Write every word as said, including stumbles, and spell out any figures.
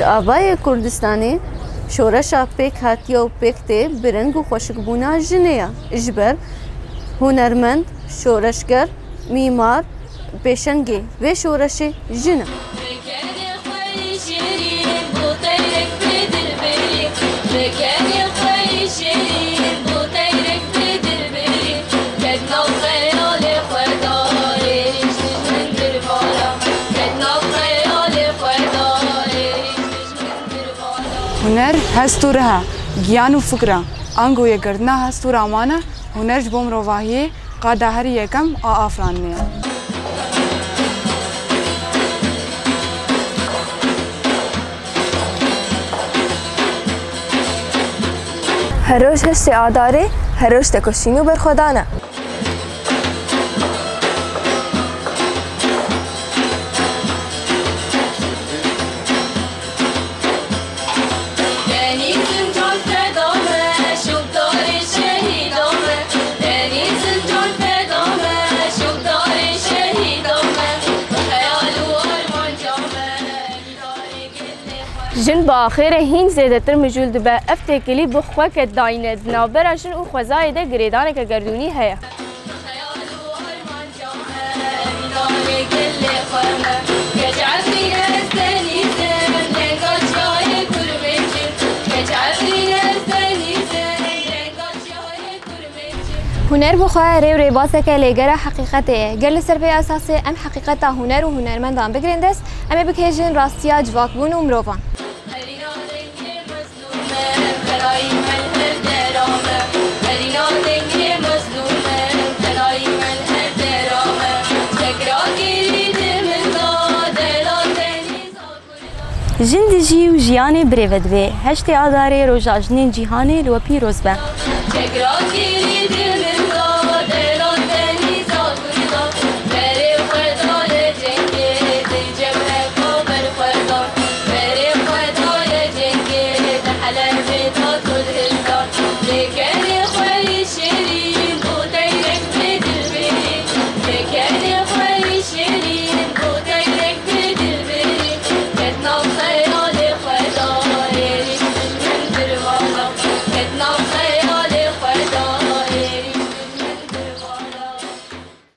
Avayê Kurdistanê şoreşa pêkhatiya û pêk tê bi reng û xweşikbûna jinê ye. Ji ber hunermend, şoreşger, mîmar, pêşengê vê şoreşê jin e. Huner hest û rih e, giyan û fikr e. Ango yekgirtina hest û raman e, huner ji bo mirovahiyê qada herî yekem a afirandinê ye. Her roj heştê Adarê, her roj tekoşîn û berxwedan e. Denîzim can feda me, şûkdarê şehîda me. Denîzim can feda me, şûkdarê şehîda me. Xeyal û armanca me, dîdarê gelê xwe. Jin bi axê re hîn zêdetir mijûl dibe. Ev têkilî bi xwe ke dayîne di navbera jin û xwezayê de girêdaneke gerdûnî heye. Huner bi xwe rê û rêbazeke lêgera heqîqetê ye. Ger li ser vê esasê em heqîqeta huner û hunermendan bigirên dest, em ê bigihêjin rastiya civakbûn û mirovan. Jin dijî û jiyanê birêve dibe. Heştê Adarê Roja Jinên Cîhanê li we pîroz be.